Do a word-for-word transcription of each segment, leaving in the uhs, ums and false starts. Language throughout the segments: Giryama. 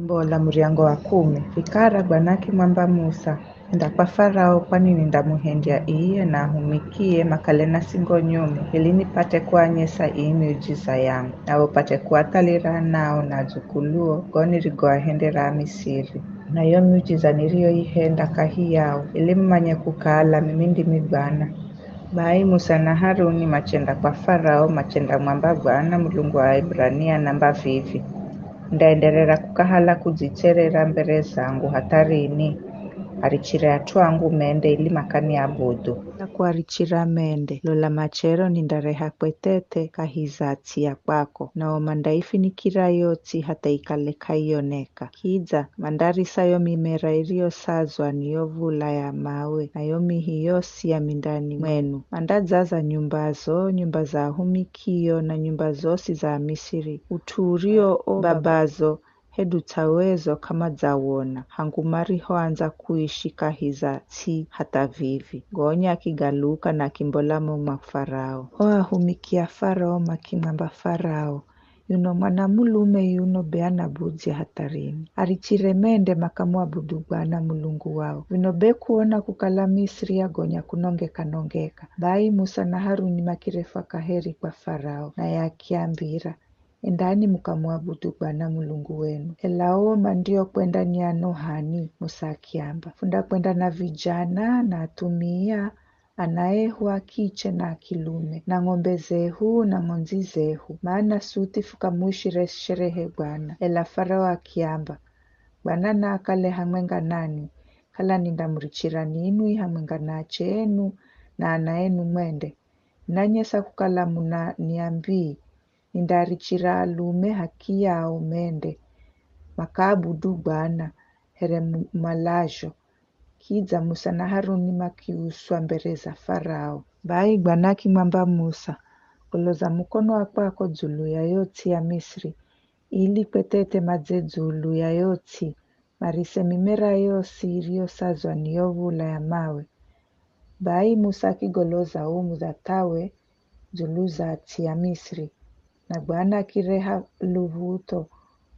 Mbola muryango wa kumi. Vikara Bwana akimwamba Musa, "Enda kwa Farao, kwani nindamuhendya iye na ahumikie makale na singo nyomu, ili nipate kuanyesa ii miujiza yangu, na upate kuathalira anao na adzukuluo go nirigoahendera Amisiri, na yo miujiza niriyoihenda kahi yao, ili mumanye kukala mimi ndimi Bwana." Bai Musa na Haruni machenda kwa Farao, machendamwamba, "Bwana Mulungu wa Aebrania namba vivi, 'Ndaenderera kukahala kudzitserera mbere zangu hatha rini? Arichire at'u angu mende ili makaniabudu.'" Na kuarichira mende, lola machero nindareha kwetete kahi za ts'i ya kwako, nao mandaifinikira yo ts'i hatha ikale k'aiyoneka. Kidza mandarisa yo mimera iriyosazwa ni yo v̱ula ya mawe, na yo mihi yosi ya mindani mwenu. Mandadzaza nyumbazo, nyumba za ahumikio, na nyumba zosi za Amisiri, ut'u urio o babazo hedu ts'awezo k'amadzawona, hangu marihoandza kuishi kahi za ts'i hatha vivi. Gonya akigaluka na akimbola mo mwa Farao. O ahumiki a Farao makimwamba Farao, "Yuno mwanamulume yuno be anabudzya hatha rini? Arichire mende makamuabudu Bwana Mulungu wao. Vino be kuona kukala Misri yagonya kunongeka-nongeka." Bai Musa na Haruni makirefwa kaheri kwa Farao, naye akiambira, "Endani mukamuabudu Bwana Mulungu wenu." Ela o mandiokwenda ni ano h'ani? Musa akiamba, "Fundakwenda na vijana na athumia, ana ehu a kiche na a kilume, na ng'ombe zehu na ng'ondzi zehu, mana suthi fukamuishire sherehe Bwana." Ela Farao akiamba, "Bwana naakale hamwenga nanwi, kala nindamurichira ninwi hamwenga na ache enu na ana enu mwende. Nanyesa kukala munaniambii, nindaarichira alume h'akiyao mende makaabudu Bwana here mu-, malazho." Kidza Musa na Haruni makiuswa mbere za Farao. Bai Bwana akimwamba Musa, "Goloza mukono wa kwako dzulu ya yo ts'i ya Misri, ili kwetete madze dzulu ya yo ts'i, marise mimera yosi iriyosazwa ni yo v̱ula ya mawe." Bai Musa akigoloza wo mudhathawe dzulu za ts'i ya Misri, na Bwana akireha luv̱utho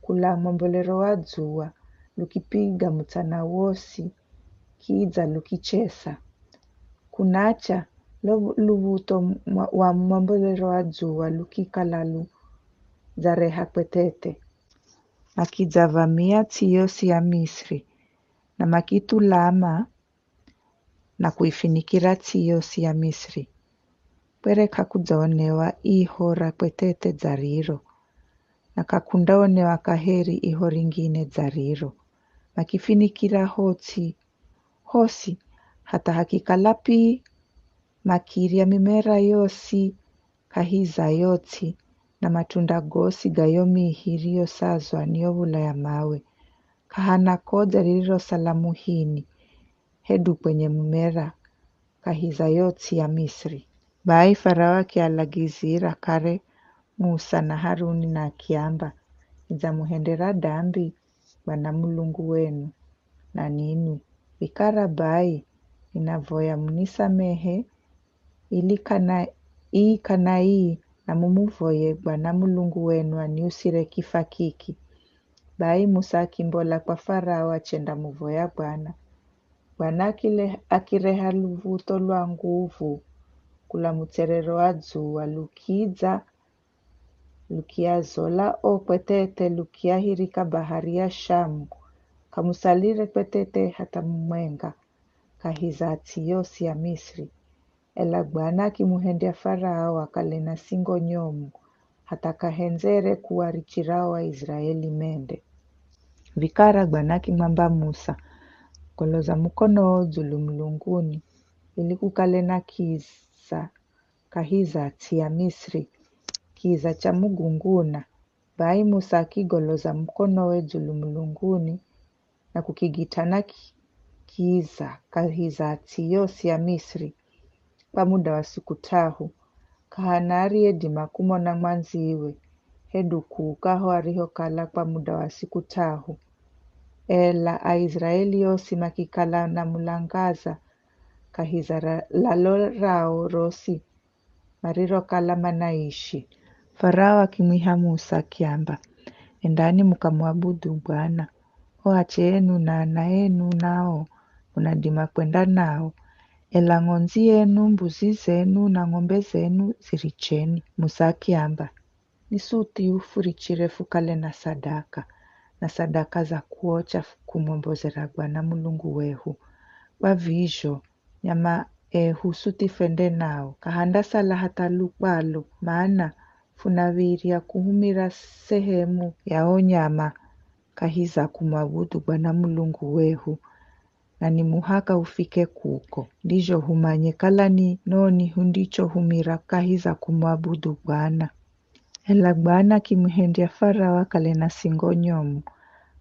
kula mwambolero wa dzuwa lukipiga mutsana wosi, kidza lukichesa. Kunacha, lo luv̱utho mwa-, wa mwambolero wa dzuwa lukikala ludzareha kwetete. Makidzavamia ts'i yosi ya Misri, na makithulama na kuifinikira ts'i yosi ya Misri. Kwere k'akudzaonewa iho ra kwetete dza riro, na k'akundaonewa kaheri iho ringine dza riro. Makifinikira ho ts'i hosi, hatha hakikala pii, makirya mimera yosi kahi za yo ts'i, na matunda gosi ga yo mihi iriyosazwa ni yo v̱ula ya mawe. K'ahana kodza ririrosala muhini, hedu kwenye mumera kahi za yo ts'i ya Misri. Bai Farao akialagizira kare Musa na Haruni na akiamba, "Nidzamuhendera dambi Bwana Mulungu wenu na ninwi. Vikara bai, ninavoya munisamehe, ili kana ii kana ii, na mumuvoye Bwana Mulungu wenu aniusire kifa kiki." Bai Musa akimbola kwa Farao achendamuvoya Bwana. Bwana akile-, akireha luv̱utho lwa nguvu kula mutserero wa dzuwa lukidza, lukiazola o kwetete, lukiahirika bahari ya Shamu, k'amusalire kwetete hatha mumwenga kahi za ts'i yosi ya Misri. Ela Bwana akimuhendya Farao akale na singo nyomu, hatha k'ahendzere kuarichira o Aiziraeli mende. Vikara Bwana akimwamba Musa, "Goloza mukonowo dzulu mulunguni, ili kukale na kiza kahi za ts'i ya Misri, kiza cha mugunguna." Bai Musa akigoloza mukonowe dzulu mulunguni, na kukigit'ana ki-, kiza kahi za ts'i yosi ya Misri kwa muda wa siku t'ahu. K'ahana ariyedima kumona mwandziwe, hedu kuuka ho arihokala kwa muda wa siku t'ahu. Ela Aiziraeli osi makikala na mulangaza kahi za ra-, lalo rao rosi marirokala manaishi. Farao akimwiha Musa akiamba, "Endani mukamuabudu Bwana, O ache enu na ana enu nao munadima kwenda nao, ela ng'ondzi yenu, mbuzi zenu na ng'ombe zenu ziricheni. Musa akiamba, ni suthi ufurichire fukale na sadaka, na sadaka za kuocha kumwombozera Bwana Mulungu wehu. Kwa vizho, nyama ehu suthi fende nao, k'ahandasala hatha lukwalo, mana funav̱irya kuhumira sehemu ya o nyama kahi za kumwabudu Bwana Mulungu wehu, na ni muhaka ufike kuko. Ndizho humanye kala ni noni hundichohumira kahi za kumwabudu Bwana. Ela Bwana akimuhendya Farao akale na singo nyomu,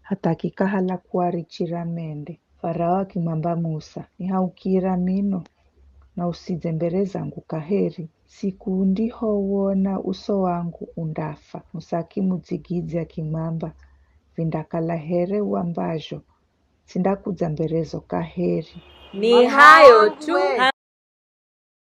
hatha akikahala kuarichira mende. Farao akimwamba Musa, nihaukira mino, na usidze mbere zangu kaheri. Siku undihowona uso wangu undafa. Musa akimudzigidzya akimwamba, vindakala here uambazho, tsindakudza mberezo kaheri. Ni hayo tu.